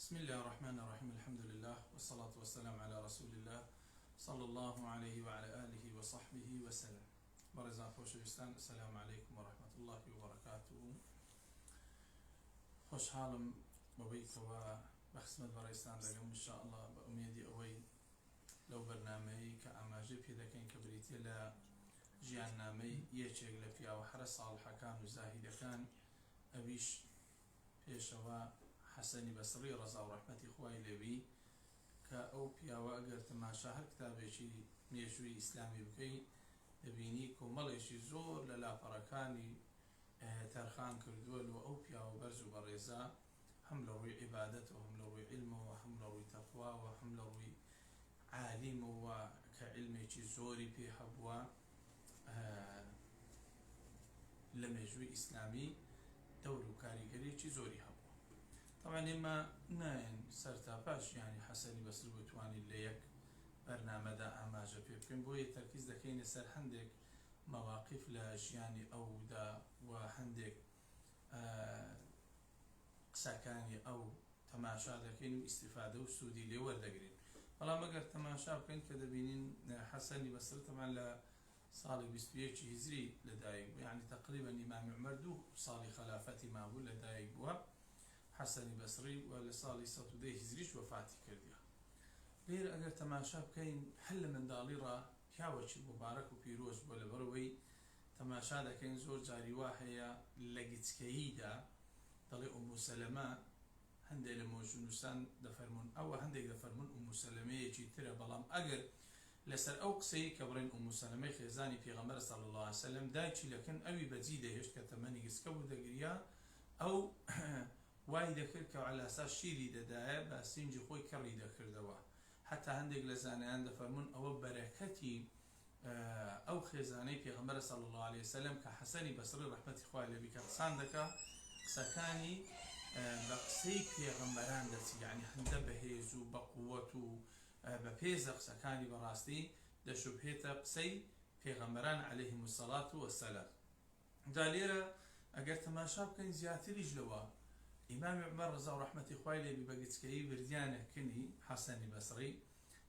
بسم اللە الرحمن الرحیم الحمد للە والصلاة والسلام علی رسول اللە صلی اللە علیه وعلی آله وصحبه وسلم بەڕێزان خۆشەویستان السلام علیکم ورحمة اللە وبرکاته خۆشحاڵم بەوەی کەوا بە خزمەت بەڕێزتان دەگەم ان شاء اللە بە ئومێدی ئەوەی لەو بەرنامەیەی کە ئاماژەی پێ دەکەین کە بریتیە لە ژیاننامەی یەکێک لە پیاوە هەرە ساڵحەکان و زاهیدەکان ئەویش پێشەوا حەسەنی بەسڕی ڕەزا و ڕەحمەتی خوای لێ بی کە ئەو پیاوە ئەگەر تەماشا هەر کتابێکی مێژووی ئیسلامی بکەی دەبینی کۆمەڵێکی زۆر لە لاپەڕەکانی تەرخان کردووە لۆ ئەو پیاوە بەرز و بەڕێزە هەم لە ڕووی عیبادەتەوە هەم لە ڕووی عیلمەوە هەم لە ڕووی تەقواوە هەم لە ڕووی عالیمەوە کە عیلمێکی زۆری پێ هەبووە لە مێژووی ئیسلامی دەور و کاریگەریەکی زۆری هەبووە. تەبعەن ئێمە نایەن سەرتاپا ژیانی حەسەنی بەسری بتوانین لە یەک بەرنامەدا ئاماژە پێ بکەین، بۆیە تەرکیز دەکەینە سەر هەندێک مەواقیف لە ژیانی ئەودا و هەندێک قسەکانی ئەو تەماشا دەکەین و ئیستیفادە و سوودی لێ وەردەگرین. بەڵام ئەگەر تەماشا بکەین کە دەبینین حەسەنی بەسری تەبعەن لە ساڵی 21 هیجری لەدایک بوو، یەعنی تەقریبەن ئیمامی عومەر دوو ساڵی خەلافەتی مابوو لەدایک بووە حەسەنی بەسری و لە ساڵی 110 هیجریش وەفاتی کردیە. لێرە ئەگەر تەماشا بکەین هەر لە منداڵی ڕا پیاوەکی موبارەک و پیرۆز بووە لەبەرئەوەی تەماشا دەکەین زۆر جاری وا هەیە لە گچکەییدا دەڵێ ئومو سەلەمە هەندێ لە مۆژوونووسان دەفەرموون ئەوە هەندێک دەفەرموون ئومو سەلەمەیەکی ترە بەڵام ئەگەر لەسەر ئەو قسەی کە بڵێن ئومو سەلەمەی خێزانی پێغەمبەر صلی اللە علیە وسلم دایکی لە کن ئەوی بەجی دەهێشت کە تەمەنی گچکە بوو دەگریا ئەو وای دەکرد کە عەلاسا شیری دەدایە بە سینگی خۆی کەڕی دەکردەوە حەتا هەندێک لە زانایان دەفەرموون ئەوە بەرەکەتی ئەو خێزانەی پێغەمبەرە صلی اللە علیە وسلم کە حەسەنی بەسڕی ڕەحمەتی خوای لێ بی کە قسان دەکا قسەکانی بە قسەی پێغەمبەران دەچی یعنی هەندە بەهێز و بە قووەت و بە پێزە قسەکانی بەڕاستی دەشوبهێتە قسەی پێغەمبەران علیهم الصلاة والسلام. جا لێرە ئەگەر تەماشا بکەین زیاتریش لەوە ئیمامی عومەر ڕەزا و ڕەحمەتی خوای لێ بی بە گچکەیی بردیانە کنی حەسەنی بەسڕی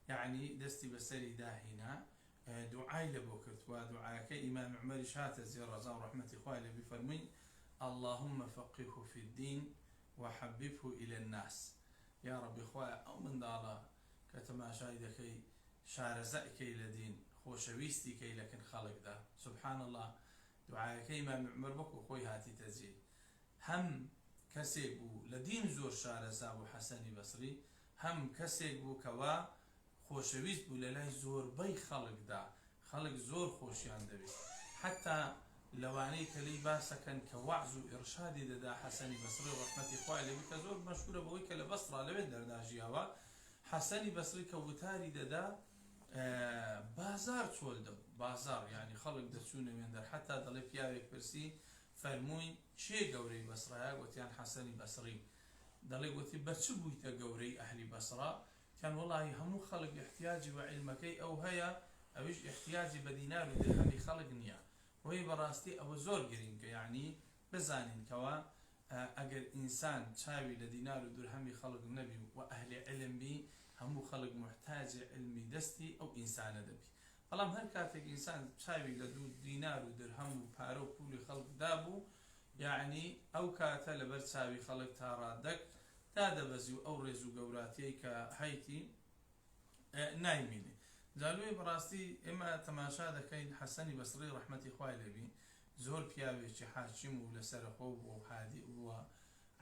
یەعنی دەستی بەسەری داهینا دوعای لە بۆ کرد و دوعاکەی ئیمامی عومەریش هاتە جێ ڕەزا و ڕەحمەتی خوای لێ بی فەرمووی اللهم فقهه فی الدین وحببه الی الناس یا ڕەبی خوایە ئەو منداڵە کە تەماشای دەکەی شارەزای کەی لە دین خۆشەویستی کەی لە کن خەڵکدا سبحان اللە دوعایەکەی ئیمامی عومەر وەکو خۆی هاتیتە جێ هەم کەسێک بوو لە دین زۆر شارەزا بوو حەسەنی بەسری هەم کەسێک بوو کەوا خۆشەویست بوو لەلای زۆربەی خەڵکدا خەڵک زۆر خۆشیان دەویست حەتا لەوانەی کە لێی باسەکەن کە وەعز و ئیڕشادی دەدا حەسەنی بەسڕی ڕەحمەتی خوای لێ بی کە زۆر مەشهورە بەوەی کە لە بەسڕا لەوێ دەردا ژیاوە حەسەنی بەسڕی کە وتاری دەدا بازاڕ چۆل دەبوو بازاڕ یانی خەڵک دەچوونە وێندەر حەتا دەڵێ پیاوێک پرسی فەرمووی کێ گەورەی بەسڕایە گوتیان حەسەنی بەسڕی دەڵێ گوتی بە چ بوویتە گەورەی ئەهلی بەسڕا تیان وەڵاهی هەموو خەڵک ئیحتیاجی بە عیلمەکەی ئەو هەیە ئەویش ئیحتیاجی بە دینار و درهەمی خەڵک نیە بۆیە بەڕاستی ئەوە زۆر گرینگە یەعنی بزانین کەوا ئەگەر ئینسان چاوی لە دینار و درهەمی خەڵک نەبی و ئەهلی عیلم بی هەموو خەڵک موحتاجی عیلمی دەستی ئەو ئینسانە دەبی بەڵام هەر کاتێک ئینسان چاوی لە دوو دینار و درهەم و پارە و پولی خەڵک دابوو یەعنی ئەو کاتە لەبەر چاوی خەڵک تا ڕادەک دادەبەزی و ئەو ڕێز و گەوراتیەی کە هەیتی نایمینێ. جا لۆیە بەڕاستی ئێمە تەماشا دەکەین حەسەنی بەسڕی ڕەحمەتی خوای لێ بی زۆر پیاوێکی حاکیم و لەسەرەخۆ بووە و هادیء بووە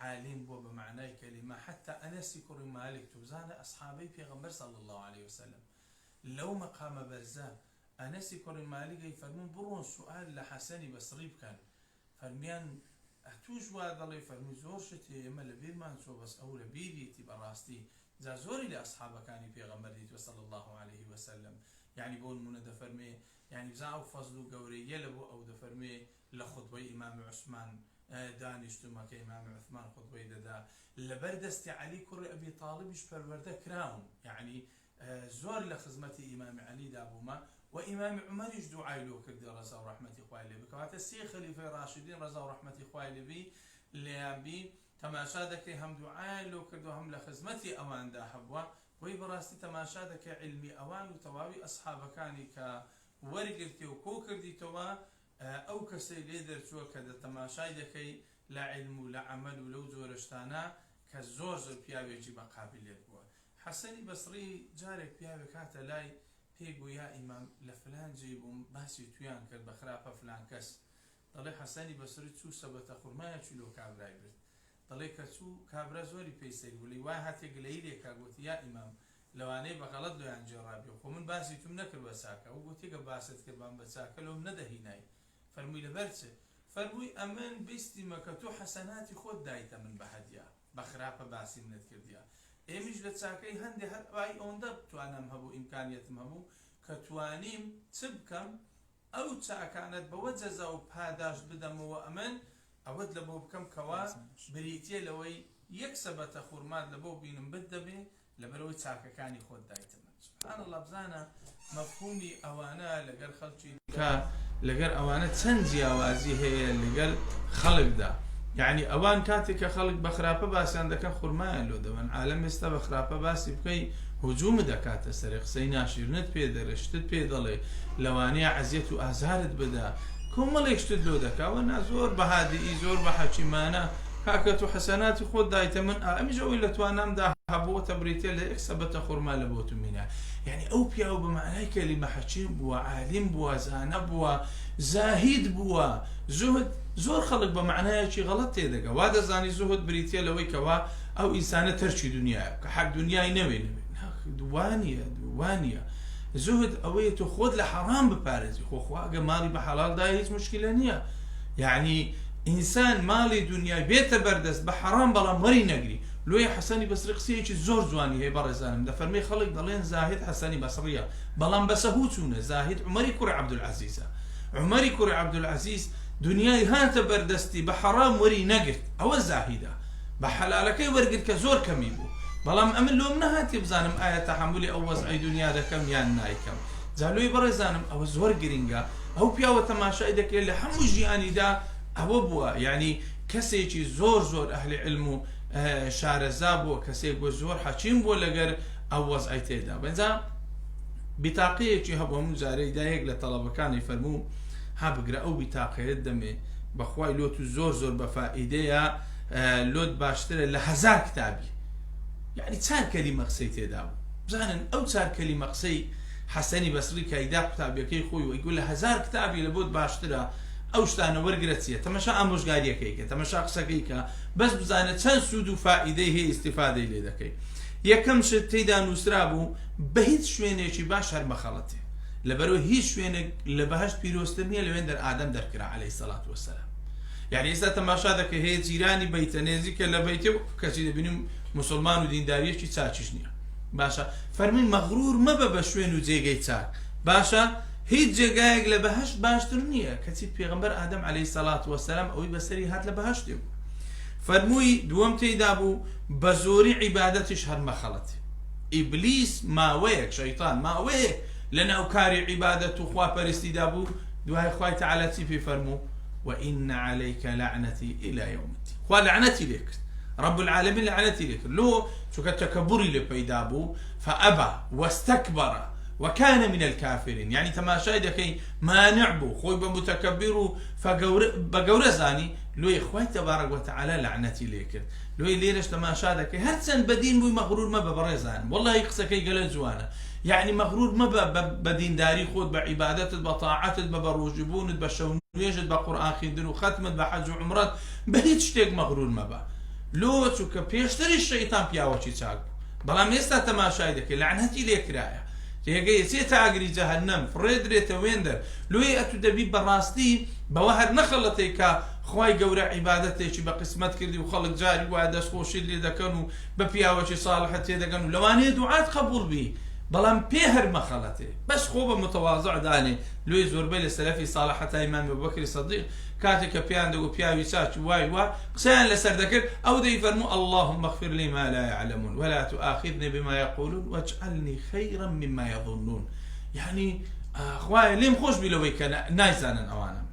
عالیم بووە بە مەعنای کەلیمە حەتا ئەنەسی کوڕی مالک تۆ بزانە ئەسحابەی پێغەمبەر صلی اللە علیە وسلم لەو مەقامە بەرزە ئەنەسی کوڕی مالک ئەیفەرموون بڕۆن سوئال لە حەسەنی بەسڕی بکەن فەرمیان، ئەتوش وا دەڵێی؟ فەرمووی، زۆر شت هەیە ئێمە لە بیرمان چووە بەس ئەو لە بیریەتی بەڕاستی، جا زۆری لە ئەسحابەکانی پێغەمبەر دیتوە صلی اللە علیه وسلم، یەعنی بۆ نموونە دەفەرموێ، یەعنی بزان ئەو فەزل و گەورەییە لە بۆ ئەو دەفەرموێ لە خوتبەی ئیمامی عوسمان دانیشتوومە کە ئیمامی عوسمان خوتبەی دەدا لەبەر دەستی عەلی کوڕی ئەبی تاڵبیش پەروەردە کراوم، یەعنی زۆر لە خزمەتی ئیمامی عەلی دا بوومە وە ئیمامی عومەریش دوعای لۆ کردی ڕەزا و ڕەحمەتی خوای لێ بی کەواتە سێ خەلیفەی ڕاشدین ڕەزا و ڕەحمەتی خوای لێ بی لێیان بی. تەماشا دەکەی هەم دوعایان لۆ کردوە هەم لە خزمەتی ئەواندا هەبوە وەی بەڕاستی تەماشا دەکەی عیلمی ئەوان و تەواوی ئەسحابەکانی کە وەرگرتی و کۆ کردیتەوە ئەو کەسەی لێ دەرچووە کە دە تەماشای دەکەی لە عیلم و لە عەمەل و لەو جۆرە شتانە کە زۆر زۆر پیاوێکی بە قابیلیەت بووە. حەسەنی بەسڕی جارێک پیاوێک هاتە لای پێی گوو یا ئیمام لە فلان جێی بووم باسی تویان کرد بە خراپە فلان کەس دەڵێ حەسەنی بەسڕی چوو سەبەتە خورمایەکی لۆ کابرای برد دەڵێ کە چوو کابرا زۆری پێی سەیر بوو لێی وا هاتێ گلەیی لێ کا گۆتی یا ئیمام لەوانەیە بە غەڵەت لۆیان گێڕابی خۆ من باسی توم نەکرد بە چاکە ئەو گۆتی گە باست کردبام بە چاکە لۆم نەدەهینای فەرمووی لەبەر چ؟ فەرمووی ئەمن بیستیمە کە تۆ حەسەناتی خۆت دایتە من بە هەدیە بە خراپە باسی منت کردیە ئێمیش لە چاکەی هەندێ هەر ئای ئەوەندە توانام هەبوو ئیمکانیەتم هەبوو کە توانیم چ بکەم ئەو چاکانەت بەوە جەزا و پاداشت بدەمەوە ئەمن ئەوەت لەبۆ بکەم کەوا بریتیە لەوەی یەک سەبەتە خورمات لەبۆ بینم بتدەمێ لەبەرئەوەی چاکەکانی خۆت دایتە من سبحان اللە بزانە مەفهومی ئەوانە لەگەر خەڵکی دیکە لەگەر ئەوانە چەند جیاوازی هەیە لەگەر خەڵکدا یعنی ئەوان کاتێک کە خەڵک بە خراپە باسیان دەکەن خورمایان لۆ دەبەن عالەم ئێستا بە خراپە باسی بکەی هجوم دەکاتە سەرێ قسەی ناشیرنت پێ دەرێ شتت پێ دەڵێ لەوانەیە عەزیەت و ئازارت بدا کۆمەڵێک شتت لۆ دەکا وە نا زۆر بە هادیئی زۆر بە حەکیمانە کاکە تو حەسەناتی خۆت دایتە من ئا ئەمیش ئەوەی لە توانامدا هەبووە تەبریتە لە یەک سەبەتە خورما لە بۆ تو مینا یعنی ئەو پیاوە بە مەعنای کەلیمە حەکیم بووە عالیم بووە زانا بووە زاهید بووە زوهد زۆر خەڵک بە مەعنایەکی غەڵەت تێدەگا وا دەزانی زوهد بریتیە لەوەی کەوا ئەو ئینسانە تەرکی دنیایە بکە حەق دنیای نەوێ نەوێ وانیە وانیە زوهد ئەوەیە تۆ خۆت لە حەڕام بپارێزی خۆ خوا ئەگە ماڵی بە حەڵاڵ دایە هیچ مشکلە نییە یعنی ئینسان ماڵی دنیای بێتە بەردەست بە حەڕام بەڵام وەری نەگری لۆیە حەسەنی بەسری قسەیەکی زۆر جوانی هەیە بەڕێزانم دەفەرمێ خەڵک دەڵێن زاهد حەسەنی بەسڕیە بەڵام بەسە هو چوونە زاهد عومەری کوڕی عەبدولعەزیزە عومەری کوڕی عەبدولعەزیز دنیای هاتە بەردەستی بە حەڕام وەری نەگرت ئەوە زاهیدە بە حەلالەکەی وەرگرت کە زۆر کەمی بوو بەڵام ئەمن لۆم نەهاتیە بزانم ئایا تەحەمولی ئەو وەزعەی دونیا دەکەم یان نایکەم جا لۆی بەڕێزانم ئەوە زۆر گرنگە ئەو پیاوە تەماشای دەکرێت لە هەموو ژیانیدا ئەوە بووە یعنی کەسێکی زۆر زۆر ئەهلی علم و شارەزا بووە کەسێک بووە زۆر حەکیم بووە لەگەر ئەو وەزعەی تێدا بەجا بیتاقەیەکی هەبوو هەموو جارێک دایەک لە تەڵەبەکانی فەرموو ها بگرە ئەو بیتاقەیەت دەمێ بەخوای لۆت و زۆر زۆر بەفائیدەیە لۆت باشترە لە هەزار کتابی یعنی چار کەلیمە قسەی تێدا بوو بزانن ئەو چار کەلیمە قسەی حەسەنی بەسری کایدا قوتابیەکەی خۆی وەیگو لە هەزار کتابی لە بۆت باشترە ئەو شتانە وەرگرە چییە تەمەشا ئامۆژگاریەکەی کە تەمەشا قسەکەی کە بەس بزانە چەند سوود و فائیدەی هەیە ئیستیفادەی لێ دەکەی یەکەم شت تێدا نووسرا بوو بە هیچ شوێنێکی باش هەر مەخەڵەتێ لەبەرەوە هیچ شوێنێک لە بەهەشت پیرۆزتر نییە لەوێن دەر ئادەم دەرکرا عەلەیهی سەلات وەسەلام یعنی ئێستا تەماشا دەکەی هەیە جیرانی بەیتە نێزیکە لە بەیتێ و کەچی دەبینیم موسڵمان و دینداریەکی چاکیش نییە باشە فەرمی مەغرور مەبە بە شوێن و جێگەی چاک باشە هیچ جێگایەک لە بەهەشت باشتر نییە کەچی پێغەمبەر ئادەم عەلەیهی سەلات وەسەلام ئەوەی بەسەری هات لە بەهەشتێ بوو فەرمووی دووەم تێیدا بوو بە زۆری عیبادەتیش هەر مەخەڵەتێ ئیبلیس ماوەیەک شەیتان ماوەیەک لە ناو کاری عیبادەت و خواپەرستیدا بوو دوای خوای تەعالا چی پێی فەرموو وإن عليك لعنتي إلى يوم الدين خوا لەعنەتی لێ کرد رب العالمین لەعنەتی لێ کرد لۆ چونکە تەکەبوری لێ پەیدا بوو فأبى واستكبر وكان من الكافرين یعنی تەماشای دەکەی مانع بوو خۆی بە متەکەبیر و بە گەورە زانی لۆی خوای تبارک وتعالی لەعنەتی لێ کرد لۆی لێرەش تەماشا دەکەی هەرچەند بەدین بووی مەغرور مەبە بەڕێزانم وەڵی قسەکەی گەلە جوانە یەعنی مەغرور مەبە بە دینداری خۆت بە عیبادەتت بە تاعەتت بە بەڕۆژوبوونت بە شەو نوێژت بە قورئان خیندن و خەتمت بە حەج و عومرەت بە هیچ شتێک مەغرور مەبە لۆ چونکە پێشتریش شەیتان پیاوەکی چاک بوو بەڵام ئێستا تەماشای دەکەی لەعنەتی لێ کرایە تێگەی ئەچێتە ئاگری جەهەنەم فڕێدرێتە وێندەر لۆیە ئەتو دەبی بەڕاستی بەوە هەر نەخەڵەتێی کە خوای گەورە عیبادەتێکی بە قسمەت کردی و خەڵک جاری وایە دەستخۆشیت لێ دەکەن و بە پیاوەکی ساڵحت تێدەگەن و لەوانەیە دوعات قەبوڵ بی بەڵام پێ هەر مەخەڵەتێ بەس خۆ بە متواضع دانێ لۆی زۆربەی لە سەلەفی ساڵح هەتا ئیمامی ئەبوبەکری سەدیق کاتێک کە پێیان دەگوت پیاوی چاکی وای وا قسەیان لەسەر دەکرد ئەو دەیفەرموو اللهم اغفر لي ما لا يعلمون ولا تؤاخذني بما يقولون واجعلني خيرا مما يظنون یعنی خوایە لێم خۆش بی لەوەی کە نایزانن ئەوانە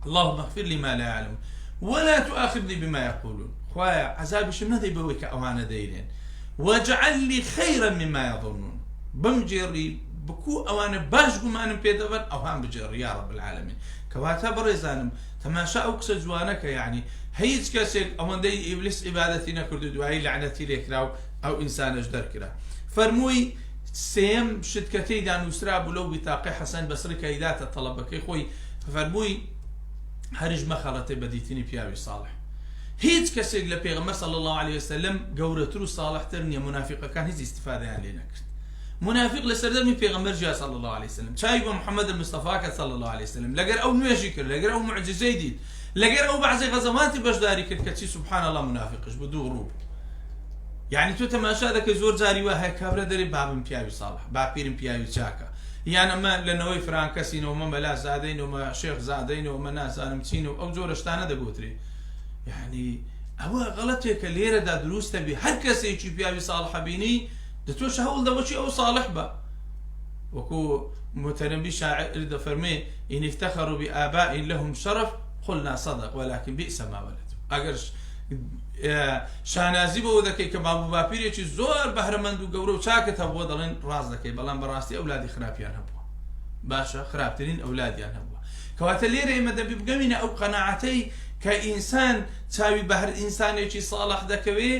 اللهم اغفر لي ما لا يعلمون ولا تؤاخذني بما يقولون. خوایە عەزابیشم نەدەی بەوەی کە ئەوانە دەیرێن واجعل لی خیرا مما یظنون بمگێڕی بکو ئەوانە باش گومانم پێ دەبەن ئەوهام بگێڕی یا رب العالمین. کەواتە بەڕێزانم تەماشا ئەو قسە جوانە کە یەعنی هیچ کەسێک ئەوەندەی ئیبلیس عیبادەتی نەکرد و دوایی لەعنەتی لێکرا و ئەو ئینسانەش دەرکرا. فەرمووی سێیەم شت کە تێیدا نووسرابوو لەو بیتاقەی حەسەن بەسری کە ئەیداتە تەڵەبەکەی خۆی فەرمووی هەرش مەخەڵەتێ بە دیتنی پیاوی ساڵح. هیچ کەسێک لە پێغەمبەر صلی اللە علیە وسلم گەورەتر و ساڵحتر نییە مونافیقەکان هیچ ئیستیفادەیان لێ نەکرد مونافیق لە سەردەمی پێغەمبەر ژیا صلی اللە علیە وسلم چاوی بە محمد المصطفی کرد صلی اللە علیە وسلم لەگەر ئەو نوێژی کرد لەگەر ئەو معجزەی دیت لەگەر ئەو بەعزی غەزەواتی بەشداری کرد کەچی سبحان اللە مونافیقش بوو دوو ڕوو بوو یعنی تۆ تەماشا دەکەی زۆر جاری وا هەیە کابرا دەرێ بابم پیاوی ساڵح باپیرم پیاوی چاکە یان ئەمە لە نەوەی فران کەسین و ئەمە مەلا زادەین و ئەمە شێخ زادەین و ئەمە نازانم چین و ئەو جۆرە شتانە دەگوترێ یعنی ئەوە غەڵەتێکە لێرەدا دروستە بی هەر کەسێکی پیاوی ساڵحە بینی دەتۆش هەوڵ دەوەچی ئەو ساڵح بە وەکو متنبی شاعر دەفەرمێ إن افتخروا بآباء لهم شرف قلنا صدق ولكن بئس ما ولد ئەگەر شانازی بەوە دەکەی کە باب و باپیرێکی زۆر بەهرەمەند و گەورە و چاکت هەبووە دەڵێن ڕاست دەکەی بەڵام بەڕاستی ئەولادی خراپیان هەبووە باشە خراپترین ئەولادیان هەبووە کەواتە لێرە ئێمە دەبی بگەمینە ئەو قەناعەتەی کە ئینسان چاوی بە هەر ئینسانێکی ساڵح دەکەوێ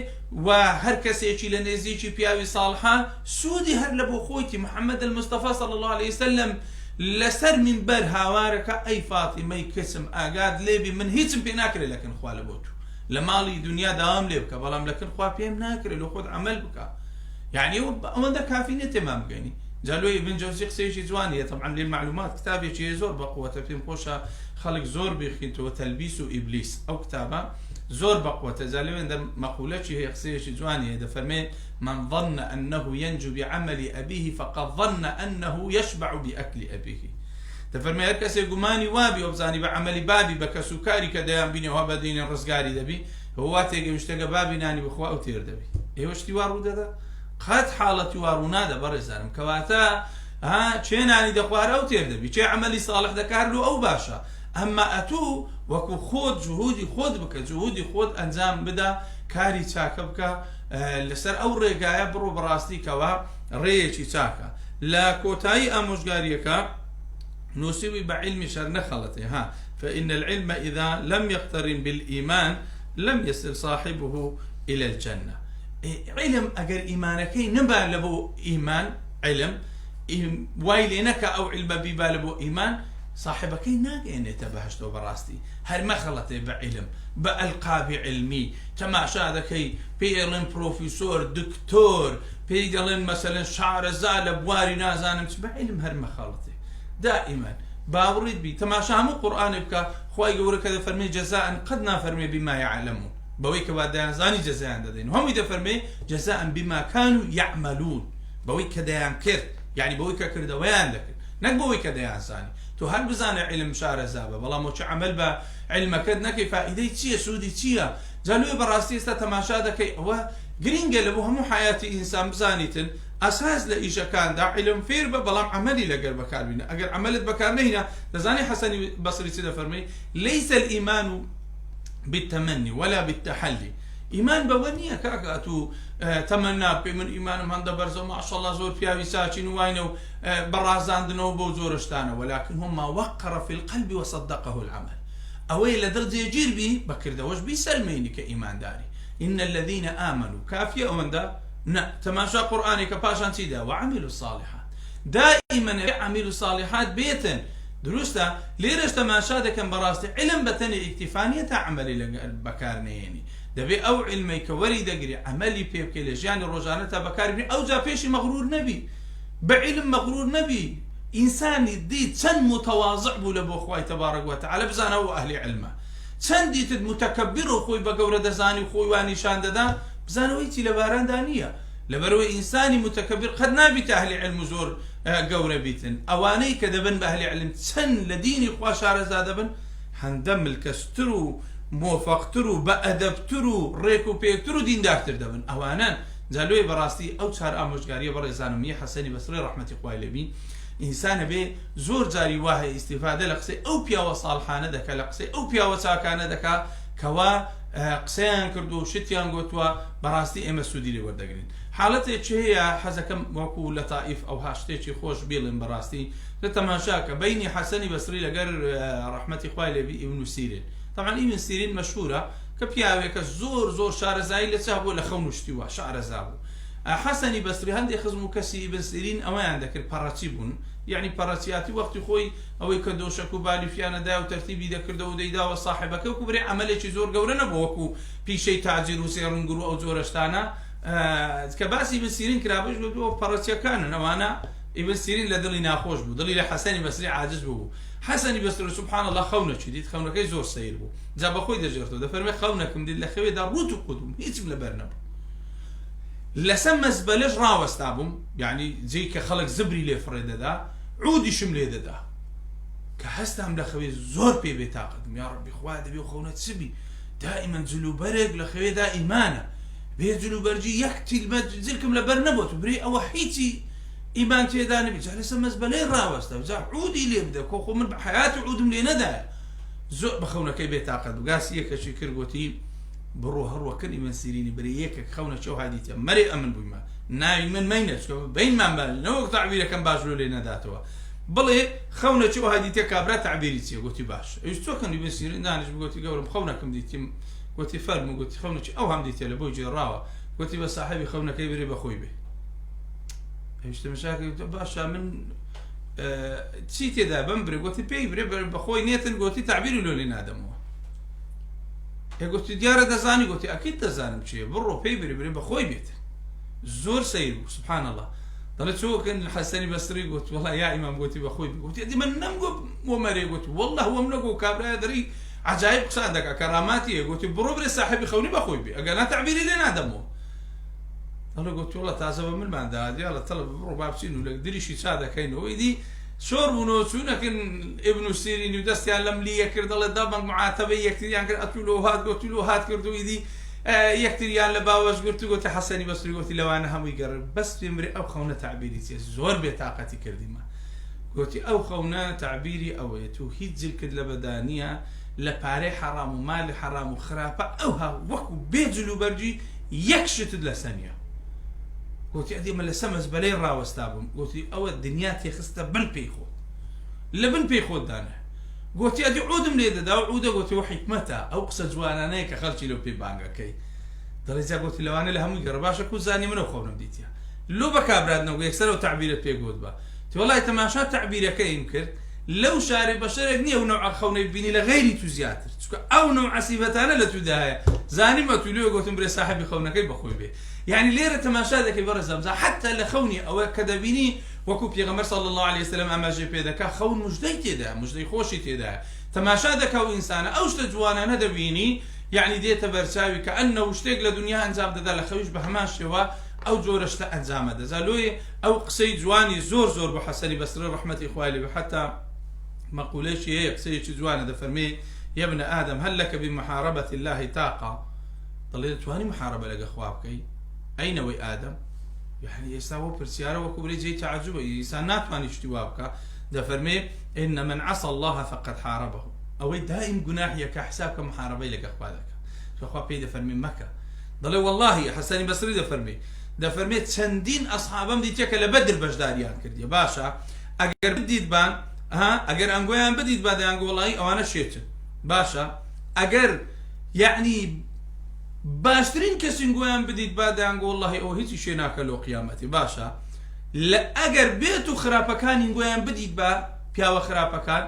و هەر کەسێکی لە نێزیکی پیاوی ساڵحە سوودی هەر لە بۆ خۆیتی محەممەد المستەفا صلی الله علیه وسلم لەسەر منبەر هاوارەکە ئەی فاتیمەی کچم ئاگات لێبی من هیچم پێ ناکرێت لەکن خوا لە بۆ تو لە ماڵی دنیا داوام لێ بکە بەڵام لەکن خوا پێم ناکرێت لە خۆت عمل بکە یعنی ئەوەندە کافی نیە تێمان بگەینی جا لۆی ابن جەوزی قسەیەکی جوانی هەیە طبعا للمعلومات کتابێکی هەیە زۆر بەقوەتە پێم خۆشە خەڵک زۆر بیخینتەوە تەلبیس و ئیبلیس ئەو کتابە زۆر بەقوەتە جا لەوێندە مەقولەکی هەیە قسەیەکی جوانی هەیە دەفەرمێ من ظن أنه ينجو بعمل أبيه فقد ظن أنه يشبع بأكل أبيه دەفەرمێ هەر کەسێک گومانی وابی و بزانی بە عملی بابی بە کەس و کاری کە دەیان بینێەوە بە دینی ڕزگاری دەبی هو تێگەیشتەگە بابی نانی بخوا ئەو تێر دەبی ئێوە شتی وا ڕوو دەدا قەت حاڵەتی وا ڕوونادە بەڕێزانم کەواتە ها چێ نانی دەخوار ئەو تێر دەبی چێ عملی ساڵح دەکار لۆ ئەو باشە ئەمما ئەتوو وەکو خۆت جهودی خۆت بکە جهودی خۆت ئەنجام بدە کاری چاکە بکە لەسەر ئەو ڕێگایە بڕۆ بەڕاستی کەوا ڕێیەکی چاکە لە کۆتایی ئامۆژگاریەکە نووسیوی بە علمی شەر نەخەڵەتێ ها فإن العلم إذا لم يقترن بالإيمان لم يصل صاحبه إلى الجنة عیلم ئەگەر ئیمانەکەی نەبا لە بۆ ئیمان عیلم وای لێ نەکا ئەو عیلمە بیبا لە بۆ ئیمان ساحێبەکەی ناگەیەنێتە بەهەشتەوە بەڕاستی هەر مەخەڵەتێ بە عیلم بە ئەلقابی عیلمی تەماشا دەکەی پێی ئەڵێن پرۆفیسۆر دکتۆر پێی دەڵێن مەسەلەن شارەزا لە بواری نازانم چ بە عیلم هەر مەخەڵەتێ دائیمەن باوڕیت بی تەماشا هەموو قورئانێ بکە خوای گەورە کە دەفەرمێ جەزاء قەت نافەرمێ بما یعلمون بەوەی کەوا دەیانزانی جەزایان دەدەین و هەمووی دەفەرمێ جزاء بما كانوا يعملون بەوەی کە دەیان کرد یعنی بەوەی کە کردەوەیان دەکرد نەک بەوەی کە دەیانزانی تۆ هەر بزانە علم شارەزا بە بەڵام وەچ عمل بە علمەکەت نەکەی فائیدەی چییە سوودی چییە جا لۆیە بەڕاستی ئێستا تەماشا دەکەی ئەوە گرینگە لە بۆ هەموو حیاتی ئینسان بزانیتن ئەساس لە ئیشەکاندا علم فێر بە بەڵام عملی لەگەر بەکاربینە ئەگەر عملت بەکار نەهینا دەزانی حەسەنی بەسری چ دەفەرمی ليس الإيمان بالتمني ولا بالتحلي ئیمان بەوە نییە کاکە ئەتوو تەمەنا بکەی من ئیمانم هەندە بەرزە و ماشەڵڵا زۆر پیاوی چاکین و واینە و بە ڕازاندنەوە بەو جۆرە شتانە ولكن هو ما وقر في القلب وصدقه العمل ئەوەی لە دڵ جێگیر بی بە کردەوەش بیسەلمێنی کە ئیمانداری إن الذين آمنوا کافیە ئەوەندە نا تەماشا قورئانی کە پاشان چی دا وعملوا الصالحات دائما عملوا الصالحات بێتن دروستە لێرەش تەماشا دەکەم بەڕاستی عیلم بە تەنێ ئیکتیفا نیە تا عەمەلی لەگەر بەکار نەیەنی دەبێ ئەو عیلمەی کە وەری دەگری عەمەلی پێ بکەی لە ژیانی ڕۆژانەتا بەکاری بێنی ئەوجا پێشی مەغرور نەبی بە عیلم مەغرور نەبی ئینسانی دی چەند متواضع بوو لە بۆ خوای تبارک وتعالی بزانە ئەو ئەهلی عیلمە چەند دیتت متکبر و خۆی بە گەورە دەزانی و خۆی وا نیشان دەدا بزانە هیچی لە باراندا نییە لەبەرئەوەی ئینسانی متکبر قەت نابیتە ئەهلی عیلم و زۆر گەورە بیتن ئەوانەی کە دەبن بە ئەهلی علم چەند لە دینی خوا شارەزا دەبن هەندە ملکەچتر و مۆفەقتر و بە ئەدەبتر و ڕێک و پێکتر و دیندارتر دەبن ئەوانەن جا لۆیە بەڕاستی ئەو چار ئامۆژگاریە بەڕێزانم ی حەسەنی بەسڕی ڕەحمەتی خوای لێ بی ئینسان ئەبێ زۆر جاری وا هەیە ئیستیفادە لە قسەی ئەو پیاوە ساڵحانە دەکا لە قسەی ئەو پیاوە چاکانە دەکا کەوا قسەیان کردووە و شتیان گۆتووە بەڕاستی ئێمە سوودی لێ وەردەگرین. حاڵەتێکی هەیە حەزەکەم وەکو لەتائیف ئەوها شتێکی خۆش بیڵێم بەڕاستی لە تەماشاکە بەینی حەسەنی بەسری لەگەر ڕەحمەتی خوای لێبی ئیبن سیرین تەبعەن ئیبن سیرین مەشهورە کە پیاوێکە زۆر زۆر شارەزایی لە چ هەبووە لە خەون و شتی وا شارەزا بوو حەسەنی بەسری هەندێک خزم و کەسی ئیبن سیرین ئەوەیان دەکرد پەڕەچی بوون یەعنی پەڕەچیاتی وەختی خۆی ئەوەی کە دۆشەک و بالیفیانە دایە و تەرتیبی دەکردەوە و دەیداوە ساحێبەکەی وەکو برێ عەمەلێکی زۆر گەورە نەبوو وەکو پیشەی تاجر و زێڕنگر و ئەو جۆرە شتانە کە باسی ئیبن سیرین کرا بەش گوتووە پەڕەچیەکانن ئەوانە ئیبن سیرین لە دڵی ناخۆش بوو دڵی لە حەسەنی بەسری عاجز بوو حەسەنی بەسری سبحان الله خەونەکی دیت خەونەکەی زۆر سەیر بوو جا بەخۆی دەژێرتەوە دەفەرمێ خەونەکم دیت لە خەوێدا ڕووت و قوت بووم هیچم لەبەر نەبوو لەسەر مەزبەلەش ڕاوەستا بووم یعنی جێی کە خەڵک زبری لێ فڕێ دەدا عودیشم لێ دەدا کە هەستام لە خەوێ زۆر پێ بێتاقەتم یا ڕەبی خوایە دەبێ و خەونە چ بی دائیمەن جلوبەرێک لە خەوێدا ئیمانە بێ جلوبەرگی یەک تیلمە جلکم لەبەر نەبوو تو برێ ئەوە هیچی ئیمان تێدا نەبی جا لەسەر مەزبەلەی ڕاوەستە جا عودی لێ بدە کۆ خۆ من بە حەیات عودم لێ نەدایە زۆر بە خەونەکەی بێتاقەت بوو گاسی یەکەکی کرد گۆتی بڕۆ هەڕوە کن ئیبن سیرینی برێ یەکێک خەونە چەو هادیتە مەرێ ئەمن بوویمە ناوی من مەینە چکە بینمان باش نەوەک تەعبیرەکەم باش لۆ لێ نەداتەوە بڵێ خەونە چەو هادیتە کابرا تەعبیری چیە گۆتی باش ئەویش چۆکن ئیبن سیرین دانیش گۆتی گەورم خەونەکم دیتیم گۆتی فەرموو گۆتی خەونەکی ئەو هەم دیتە لە بۆی گێڕاوە گۆتی بە ساحێبی خەونەکەی برێ بەخۆی بێ ئەویش تەماشا کرد باشە من چی تێدا بم برێ گۆتی پێی برێ بەخۆی نێتن گۆتی تەعبیری لۆ لێ نادەمەوە گوتی دیارە دەزانی گوتی ئەکید دەزانم چیە بڕۆ پێی بری برێ بەخۆی بێت زۆر سەیر بوو سبحان الله دەڵێ چۆکن حەسەنی بەسری گوت وەڵا یا ئیمام گوتی بەخۆی گوتی ئەدی من نەمگوت وەمەرێ گوت والله وەم نەگو کابرایە دەری عجایب قسان دەکا کەراماتیە گوتی بڕۆ برێ ساحبی خەونی بەخۆی بێ ئەگەر نا تەعبیری لێ نادەمەوە دەڵێ گوتی وەڵا تازە بە منمان دا دیاڵە تەڵە بڕۆ با بچین و لە دریشی چا دەکەینەوە ئیدی شۆڕ بوونەوە چوونەکن ئیبن سیرین و دەستیان لەم لیە کرد دەڵێ دەبەنگ معاتەبەی یەکتریان کرد ئەتوو لۆ هات گۆتو لۆ هات کرد و ئیدی یەکتریان لە باوەش گرت و گۆتی حەسەنی بەسری گۆتی لەوانە هەمووی گەڕ بەس پێم برێ ئەو خەونە تەعبیری چیە زۆر بێتاقەتی کردیمە گۆتی ئەو خەونە تەعبیری ئەوەیە تو هیچ جلکت لە بەدا نییە لە پارەی حەڕام و مالی حەڕام و خراپە ئەوها وەکو بێ جل و بەرگی یەک شتت لەسە نییە گۆتی ئەدی من لەسە مەزبەلەی ڕاوەستا بووم گۆتی ئەوە دنیا تێخستە بن پێی خۆت لە بن پێی خۆت دانە گۆتی ئەدی عودم لێ دەدا و عودە گۆتی و حیکمەتە ئەو قسە جوانانەیە کە خەڵکی لەو پێ بانگەکەی دەڵێ جا گۆتی لەوانە لە هەمووی گەڕە باشە کو زانی منەو خەونم دیتیە لۆ بە کابرات نەگو یەکسەر ئەو تەعبیرەت پێ گۆت بە تی وەڵای تەماشا تەعبیرەکەیم کرد لەو شارێ بەشەرێک نییە ئەو نەوعە خەونەی ببینی لە غەیری تو زیاتر چونکە ئەو نەوعە سیفەتانە لە تودا هەیە زانیم ئەتوو لۆ گۆتم برێ ساحێبی خەونەکەی بەخۆی بێ یعنی لێرە تەماشا دەکەی بەڕێزم جا حتی لە خەونی ئەوە کە دەبینی وەکو پێغەمبەر صلی اللە علیه وسلم ئاماژەی پێ دەکا خەون مژدەی تێدایە مژدەی خۆشی تێدایە تەماشا دەکا و ئینسانە ئەو شتە جوانانە دەبینی یعنی دێتە بەرچاوی کە ئەنە و شتێک لە دنیا ئەنجام دەدا لە خەویش بە هەمان شێوە ئەو جۆرە شتە ئەنجامە دەزا لۆیە ئەو قسەی جوانی زۆر زۆر بۆ حەسەنی بەسری ڕەحمەتی خوای لێ بێ حەتا مەقولەیەکی هەیە قسەیەکی جوانە دەفەرمێ یا ابن آدم هل لك بمحاربة الله طاقة دەڵێ دەتوانی محاربە لەگە خوا بکەی ئەی نەوەی ئادەم یعنی ئێستا بۆ پرسیارە وەکو برێ جێی تەعجوبە ئینسان ناتوانانی شتی وا بکە دەفەرمێ إن من عصى الله فقد حاربه ئەوەی دائیم گوناحیەکە حساب کە محاربەی لەگە خوا دەکە خوا پێی دەفەرمێ مەکە دەڵێ واللهی حەسەنی بەسری دەفەرمێ دەفەرمێ چەندین ئەسحابەم دیتیە کە لە بەدر بەشداریان کردیە باشە ئەگەر بدیتبان ها ئەگەر ئەنگۆیان بدیتبا دەیانگۆ وەڵاهی ئەوانە شێتن باشە ئەگەر یعنی باشترین کەسین گۆیان بدیتبا دەیانگۆ وەڵاهی ئەوە هیچی شێ ناکە لۆ قیامەتی باشە لە ئەگەر بێت و خراپەکانی گۆیان بدیتبا پیاوە خراپەکان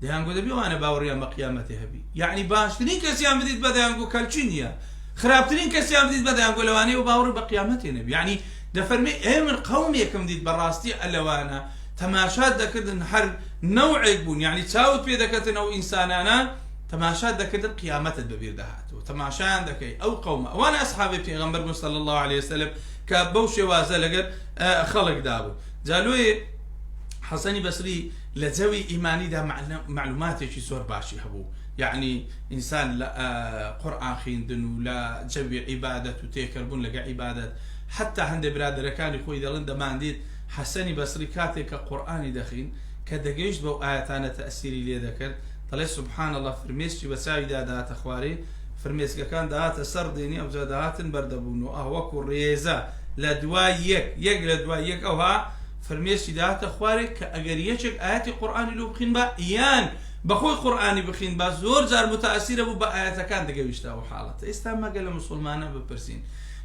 دەیانگۆ دەبی ئەوانە باوەڕیان بە قیامەتی هەبی یعنی باشترین کەسیان بدیت بە دەیانگۆ کەلچی نییە خراپترین کەسیان بدیت بە دەیانگۆ لەوانەیە و باوەڕی بە قیامەتێ نەبی یعنی دەفەرمێ ئێ من قەومێکم دیت بەڕاستی ئەلەوانە تەماشات دەکردن هەر نەوعێک بوون یعنی چاوت پێ دەکەتن ئەو ئینسانانە تەماشات دەکردن قیامەتت بەبیر دەهاتەوە تەماشایان دەکەی ئەو قەومە ئەوان ئەسحابی پێغەمبەر بوون صلی الله علیه وسلم کە بەو شێوازە لەگەر خەڵکدا بوو جا لۆیێ حەسەنی بەسری لە جەوی ئیمانیدا معلوماتێکی زۆر باشی هەبوو یعنی ئینسان لە قورئان خیندن و لە جەوی عیبادەت و تێکەل بوون لەگە عیبادەت حەتتا هەندێ برادەرەکانی خۆی دەڵێن دەماندیت حەسەنی بەسری کاتێک کە قورئانی دەخین کە دەگەیشت بەو ئایەتانە تەئسیری لێ دەکرد دەڵێ سبحان اللە فرمێسکی بە چاویدا دەهاتە خوارێ. فرمێسکەکان دەهاتە سەر دێنی ئەوجا دەهاتن بەردەبوون و ئه وەکو ڕێزە لە دوای یەک یەک لە دوای یەک ئەوها فرمێسکی دەهاتە خوارێ کە ئەگەر یەکێک ئایەتی قورئانی لۆ بخینبا یان بەخۆی قورئانی بخینبا زۆر جار متەئەسیرە بوو بە ئایەتەکان دەگەویشتە ئەو حاڵەتە. ئێستا مەگە لە موسوڵمانان بپرسین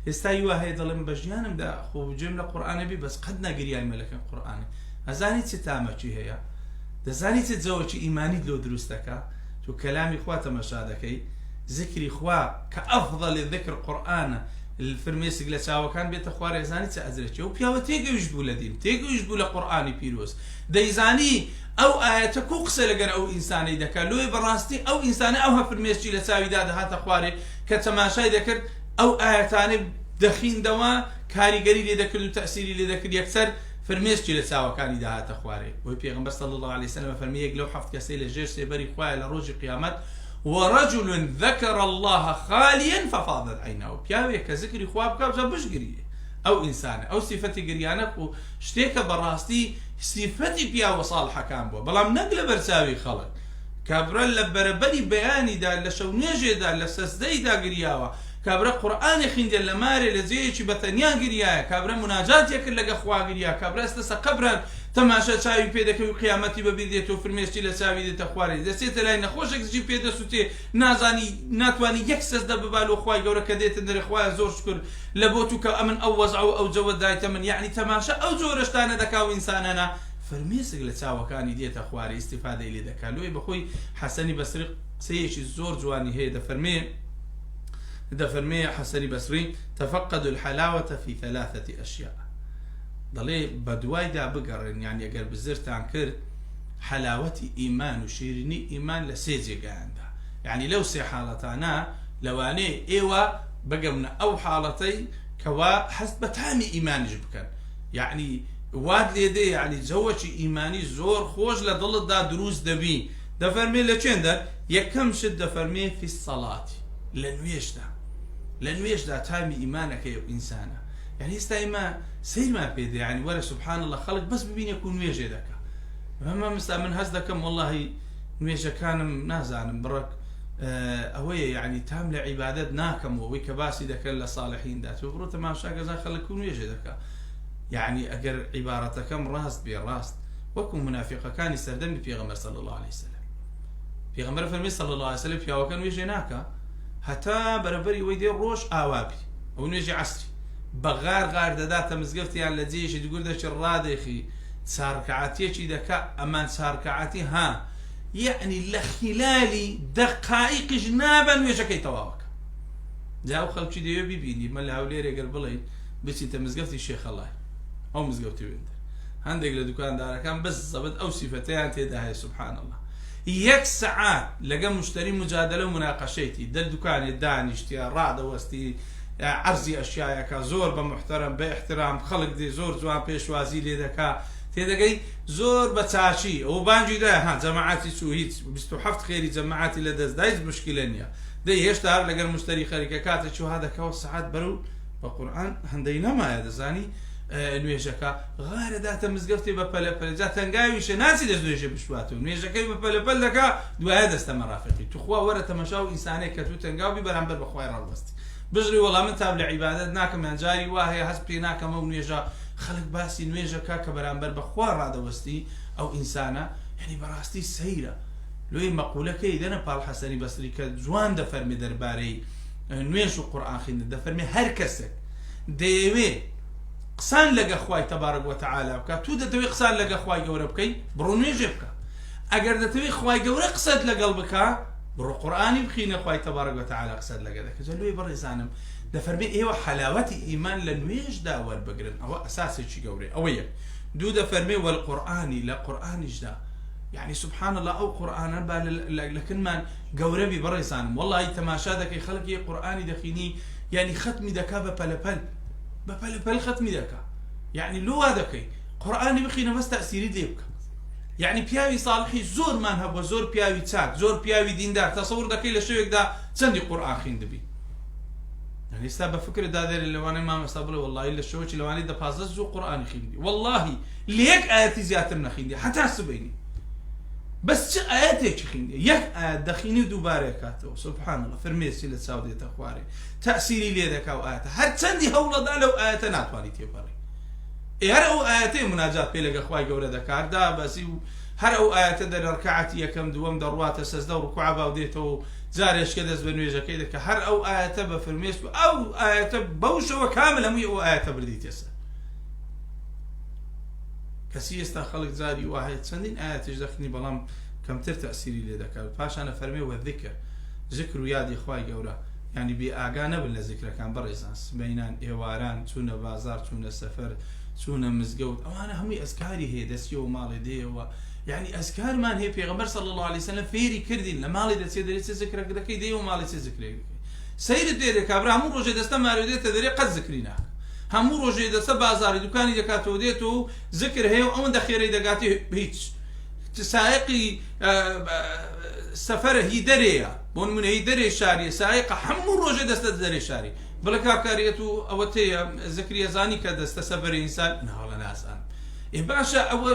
ئێستا ی وا هەیە دەڵێم بە ژیانمدا خۆ گوێم لە قورئانە بی بەس قەت نەگریایمە لەکن قورئانێ. ئەزانی چ تامەکی هەیە؟ دەزانی چ جەوەکی ئیمانیت لۆ دروست دەکا؟ تۆ کەلامی خوا تەمەشا دەکەی زکری خوا کە ئەفضل ذکر قورئانە فرمێسک لە چاوەکان بێتە خوارێ ئەزانی چ ئەجرێکی ئەو پیاوە تێگەیشت بوو لە دین تێگەیشت بوو لە قورئانی پیرۆز دەیزانی ئەو ئایەتە کو قسە لەگەر ئەو ئینسانەی دەکا لۆیە بەڕاستی ئەو ئینسانە ئەوها فرمێسکی لە چاویدا دەهاتە خوارێ کە تەماشای دەکرد ئەو ئایەتانەی دەخیندەوە کاریگەری لێ دەکرد و تەئسیری لێ دەکرد یەکسەر فرمێسکی لە چاوەکانی دەهاتە خوارێ بۆی پێغەمبەر صلی اللە علیە وسلم فەرمی یەک لەو حەفت کەسەی لە ژێر سێبەری خوایە لە ڕۆژی قیامەت ورجل ذکر اللە خالیا ففاضت عیناه پیاوێک کە زکری خوا بکا جا بشگریێ ئەو ئینسانە ئەو سیفەتی گریانە و شتێکە بەڕاستی سیفەتی پیاوە ساڵحەکان بووە بەڵام نەک لە بەرچاوی خەڵک کابرا لە بەرەبەری بەیانیدا لە شەو نوێژێدا لە سەجدەیدا گریاوە کابرا قورئانی خیندە لە مارێ لە جێیەکی بە تەنیا گریایە کابرا موناجاتێ کرد لەگە خوا گریا کابرا ئێستا سە قەبران تەماشا چاوی پێ دەکەوی قیامەتی بە بیر دێتەوە فرمێسکی لە چاوی دێتە خوارێ دەچێتە لای نەخۆشێک زجی پێ دەسوتێ نازانی ناتوانی یەک سەجدە ببا لۆ خوای گەورە کە دێتە دەرێ خوایە زۆر شوکر لە بۆ تو کە ئەمن ئەو وەزع و ئەو جەوە دایتە من یەعنی تەماشا ئەو جۆرە شتانە دەکا و ئینسانانە فرمێسک لە چاوەکانی دێتە خوارێ ئیستیفادەی لێ دەکا لۆیە بەخۆی حەسەنی بەسری قسەیەکی زۆر جوانی هەیە دەفەرمێ دەفەرمێ حەسەنی بەسری تفقدوا الحلاوة في ثلاثة أشياء دەڵێ بەدوایدا بگەڕێن یان ئەگەر بزرتان کرد حەلاوەتی ئیمان و شیرینی ئیمان لە سێ جێگایاندا یعنی لەو سێ حاڵەتانە لەوانەیە ئێوە بگەونە ئەو حاڵەتەی کەوا هەست بە تامی ئیمانیش بکەن یعنی وات لێ دێ یعنی جەوەکی ئیمانی زۆر خۆش لە دڵتدا دروست دەبی دەفەرمێ لە چێندەر یەکەم شت دەفەرمێ فی الصلاة لە نوێژدا لە نوێژدا تامی ئیمانەکەی ئەو ئینسانە یعنی ئێستا ئێمە سەیرمان پێ دێ یعنی وەرە سبحان الله خەڵک بەس ببینێ کو نوێژێ دەکا مامۆستا من هەست دەکەم واللهی نوێژەکانم نازانم بڕک ئەوەیە یعنی تام لە عیبادەت ناکەم ئەوەی کە باسی دەکەن لە صالحیندا تۆ بڕۆ تەماشا گەزان خەڵک کو نوێژێ دەکا یعنی ئەگەر عیبارەتەکەم ڕاست بێ ڕاست وەکو منافقەکانی سەردەمی پێغەمبەر صلی الله علیه وسلم پێغەمبەر فەرمی صلی الله علیه وسلم پیاوەکە نوێژێ ناکا هەتا بەرەبەری وەی دێ ڕۆژ ئاوا بی ئەو نوێژی عەسری بە غار غار دەداتە مزگەفتیان لە جێیەکی دگوردەکی ڕادێخی چارکەعاتیەکی دەکا ئەمان چارکەعاتی ها یەعنی لە خلالی دەقائیقیش نابە نوێژەکەی تەواوەکە جا ئەو خەڵکی دەوێ بیبینی مە لە هەولێرێ گەر بڵێ بچیتە مزگەفتی شێخەڵای ئەو مزگەوتی وێندەر هەندێک لە دوکاندارەکان بەس زەبت ئەو سیفەتەیان تێدا هەیە سبحان الله یەک سەعات لەگە مشتری مجادلە و مناقەشەیتی دە دوکانێ دانیشتیە ڕادەوەستی عەرزی ئەشیایەکە زۆر بە محتەرەم بە ئیحترام خەڵک دێ زۆر جوان پێشوازی لێ دەکا تێدەگەی زۆر بە چاکی ئەو بانگی دا ها جەماعەتی چوو هیچ 27 خێری جەماعەتی لە دەست دا هیچ مشکلە نییە دەی هێشتا هەر لەگەر مشتری خەریکە کاتێکی وا دەکەوە سەعات بەرەو بە قورئان هەندەی نەمایە دەزانی نوێژەکە غارە داتە مزگەفتێ بە پەلە پەلە جا تەنگاویشە ناچی دەست نوێژێ بشواتەوە نوێژەکەی بە پەلە پەل دەکا دوایە دەستە مەرافقی توخوا وەرە تەمەشا و ئینسانێک کە تو تەنگاو بی بەرامبەر بە خوای ڕاوەستی بژری وەڵا من تاب لە عیبادەت ناکەم یان جاری وا هەیە هەست پێ ناکەم ئەو نوێژە خەڵک باسی نوێژەکە کە بەرامبەر بە خوا ڕادەوەستی ئەو ئینسانە یعنی بەڕاستی سەیرە لۆی مەقولەکەی دەنە پاڵ حەسەنی بەسری کە جوان دەفەرمێ دەربارەی نوێژ و قورئان خوێندن دەفەرمێ هەر کەسێک دەیەوێ قسان لەگە خوای تبارک وتعالی بکە تو دەتەوێ قسان لەگە خوای گەورە بکەی بڕۆ نوێژێ بکە ئەگەر دەتەوێ خوای گەورە قسەت لەگەڵ بکە بڕۆ قورئانی بخینە خوای تبارک وتعالی قسەت لەگە دەکە جا لۆی بەڕێزانم دەفەرمێ ئێوە حەلاوەتی ئیمان لە نوێژدا وەربگرن ئەوە ئەساسێکی گەورەی ئەوە یەک دوو دەفەرمێ والقورئانی لە قورئانیشدا یعنی سبحان الله ئەو قورئانە با لەکنمان گەورە بی بەڕێزانم وەڵی تەماشا دەکەی خەڵکی قورئانی دەخینی یعنی ختمی دەکا بە پەلەپەل بە پەلەپەل ختمی دەکا یعنی لۆ وا دەکەی قورئانی بخینە بەس تەئسیری لێ بکە یعنی پیاوی ساڵحی زۆرمان هەبووە زۆر پیاوی چاک زۆر پیاوی دیندار تەسەور دەکەی لە شەوێکدا چەندی قورئان خوێندبی یعنی ئێستا بە فکر دادێرێ لەوانەیە مامۆستا بڵێ وەڵڵاهی لە شەوەکی لەوانەیە دە پازدە زوو قورئانی خوێندی وەڵڵاهی لە یەک ئایەتی زیاتر نەخیندی هەتا سبەینی. بەس چ ئایەتێکی خیندیە یەک ئایەت دەخینی و دووبارەی کاتەوە سبحان اللە فرمێسکی لە چاو دێتە خوارێ تەئسیری لێ دەکا و ئایەتە هەرچەندی هەوڵەدا لەو ئایەتە ناتوانی تێپەڕی ئێ هەر ئەو ئایەتەی مناجات پێ لەگە خوای گەورە دەکات دابەزی و هەر ئەو ئایەتە دە ڕکعەتی یەکەم دووەم دەڕواتە سەجدە و ڕکوع با و دێتەوە و جارێشکە دەست بە نوێژەکەی دەکا هەر ئەو ئایەتە بە فرمێسک و ئەو ئایەتە بەو شەوە کامل هەمووی ئەو ئایەتە بردیتە سەر کەچی ئێستا خەڵک جاری وا هەیە چەندین ئایەتیش دەخنی بەڵام کەمتر تەئسیری لێ دەکات پاشان ئەفەرمێ والذکر زکر و یادی خوای گەورە یانی بێ ئاگا نەبن لە زکرەکان بەڕێزان سبەینان ئێواران چوونە بازار چوونە سەفەر چوونە مزگەوت ئەوانە هەمووی ئەزکاری هەیە دەچیەوە ماڵێ دێیەوە یعنی ئەزکارمان هەیە پێغەمبەر صلی الله علیه وسلم فێری کردین لە ماڵی دەچێ دەرێ چ زکرەک دەکەی دێیەوە ماڵی چ زکرێک دەکەی سەیرت لێ دێ کابرا هەموو ڕۆژێ دەستە مارێ دێتە دەرێ قەت زکری ناکا هەموو ڕۆژێ دەچە بازاری دوکانی دەکاتەوە دێتەوە و زکر هەیە و ئەوەندە خێرەی دەگاتێ هیچ سایەقی سەفەرە هی دەرێیە بۆ نمونە هی دەرێ شاریە سایەقە هەموو ڕۆژێ دەستە دەرێ شاری بڵێ کاکاریەت و ئەوە تێیە زکریە زانی کە دەستە سەفەری ئینسان ناوەڵە نازانم ئێ باشە ئەوە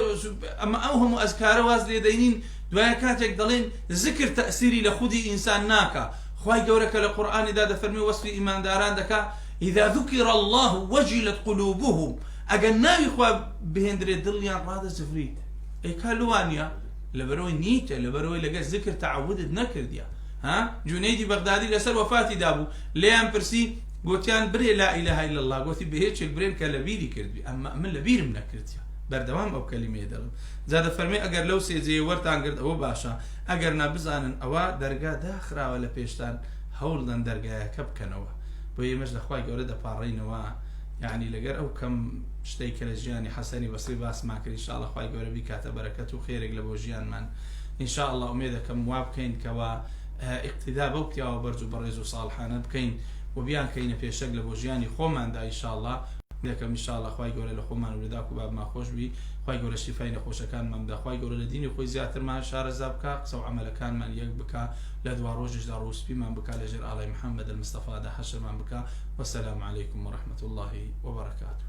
ئەمە ئەو هەموو ئەزکارە واز لێ دەینین دوایە کاتێک دەڵێن زکر تەئسیری لە خودی ئینسان ناکا خوای گەورە کە لە قورئانیدا دەفەرمێ وەسفی ئیمانداران دەکا اذا ذکر اللە وجلت قلوبهم ئەگەر ناوی خوا بهێندرێت دڵیان ڕادەزڤریت ئەی کا لوانیە لەبەرەوەی نیتە لەبەرەوەی لەگەر زکر تەعەودت نەکردیە ها جونەیدی بەغدادی لەسەر وەفاتی دابوو لێیان پرسی گوتیان برێ لا اله الا الله گوتی بە هێچێک برێن کە لەبیری کردبی ئەمما من لەبیرم نەکردیە بەردەوام ئەو کەلیمەیە دەڵێم جا دەفەرمێ ئەگەر لەو سێ جێیە وەرتان گرت ئەوە باشە ئەگەر نا بزانن ئەوە دەرگا داخراوە لە پێشتان هەوڵدەن دەرگایەکە بکەنەوە بۆ ئێمەش لە خوای گەورە دەپاڕێینەوە یعنی لەگەر ئەو کەم شتەی کە لە ژیانی حەسەنی بەسری باسمان کرد ان شاء الله خوای گەورە بیکاتە بەرەکەت و خێرێک لە بۆ ژیانمان ان شاء الله ئومێدەکەم وا بکەین کەوا ئیقتیدا بەو پیاوە بەرز و بەڕێز و ساڵحانە بکەین و بیانکەینە پێشەک لە بۆ ژیانی خۆماندا ان شاء الله دەکەم ان شاء الله خوای گەورە لە خۆمان و لە داک و بابمان خۆش بی خوای گەورە شیفای نەخۆشەکانمان بدا خوای گەورە لە دینی خۆی زیاترمان شارەزا بکا قسە و عەمەلەکانمان یەک بکا لە دواڕۆژیشدا ڕووسپیمان بکا لە ژێر ئاڵای محمد المصطفی دا حەشرمان بکا والسلام علیکم ورحمة اللە وبرکاته.